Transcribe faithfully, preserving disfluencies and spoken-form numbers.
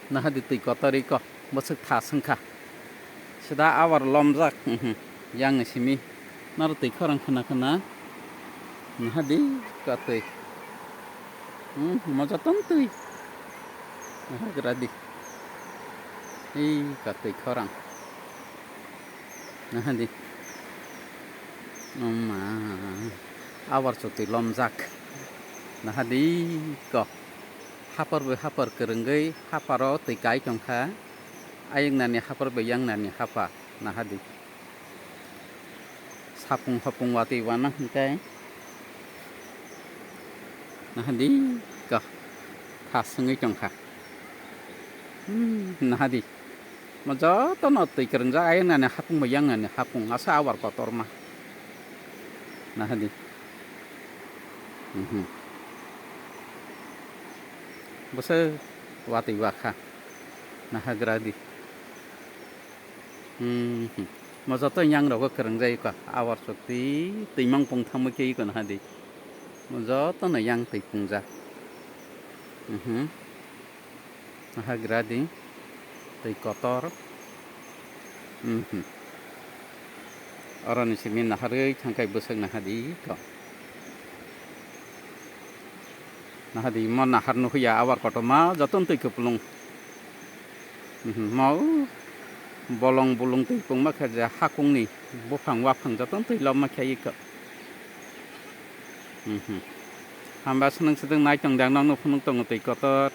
Nahadi twi kotor iko, bwswk tha swngkha. Sida abar lomjak, mhm, yang ni simi. Naro twi khorang khna khna. Nahadi ka twi. Hmm, moja tong twi. Nahagra di. Ei ka twi khorang. Nahadi. Oma. Abar chwtwi lomjak. Nahadi ko. Hapar bai hapar kwrwngwi haparo twi kai tongkha. Ayang nani hapar bai yang nani hapa. Nahadi. Sapung hapung watwi wana hwnkhe. Nahadi ko. Tha swngwi tongkha. Hmm, nahadi. Mo jotono twi kwrwngjak, ayang nani hapung bai yang nani hapung, asa abar kotorma. Nahadi. Mhm. Bwswk watwi wakha. Nahagra di. Mhm. Mo joto yang rogo kwrwngjak iko, abar chwtwi, twi mang pung thangma khe iko nahadi. Mo jotono yang twi pungjak. Mhm. Nahagra di, twi kotor. Mhm. Oroni simi naharwi thangkhai bwswk nahadi ko. Nahadi mo nahar nuhuya abar kotorma jotono twi kwplung. Mhm. Mo bolong bolong twi pungma khe je hakungni buphang waphang jotono twi lobma khe iko. Mhm. Hamba swnang swnang nai tong dang nokno phunuk tongo twi kotor.